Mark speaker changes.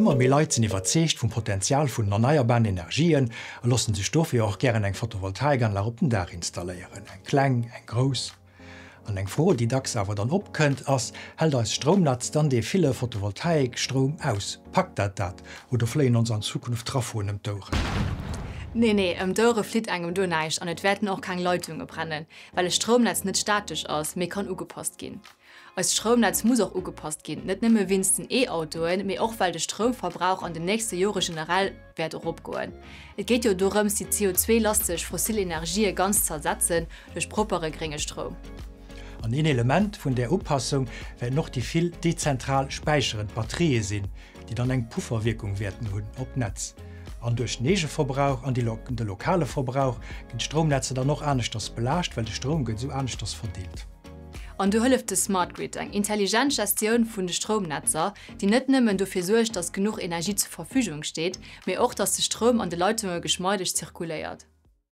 Speaker 1: Ëmmer méi Leit sinn iwwerzeegt vum Potenzial vun den erneierbaren Energien a loossen sech dofir och gären eng Photovoltaikanlag op den Daach installéieren, eng kleng, eng grouss. An eng Fro, déi dacks awer dann opkënnt, ass, Hält eist Stroumnetz dann dee ville Photovoltaikstroum aus? Packt dat dat oder fléien ons an Zukunft Trafoen ëm d'Oueren?
Speaker 2: Nee, nee, ëm d'Ouere flitt engem do näischt an et wäerten och keng Leitunge brennen, well e Stroumnetz net statesch ass, mee kann ugepasst ginn. Eist Stroumnetz muss och ugepasst ginn, net nëmme wéinst den E-Autoen, mee och well de Stroumverbrauch an den nächste Jore generell wäert eropgoen. Et geet jo dorëms, déi CO2-lasteg fossil Energië ganz ze ersetzen duerch proppere grénge Stroum.
Speaker 1: An een Element vun där Upassung wäerten och déi vill dezentral Späicheren, d'Batterië sinn, déi dann eng Pufferwierkung wäerten hunn op d'Netz. An duerch den Eegeverbrauch an de lokale Verbrauch ginn d'Stroumnetzer dann och aneschters belaascht, well de Stroum gëtt esou aneschters verdeelt.
Speaker 2: An do hëlleft de Smart Grid, eng intelligent Gestioun vun de Stroumnetzer, déi net nëmmen dofir suergt, datt genuch Energie zur Verfügung steet, mee och, datt de Stroum an de Leitunge geschmeideg zirkuléiert.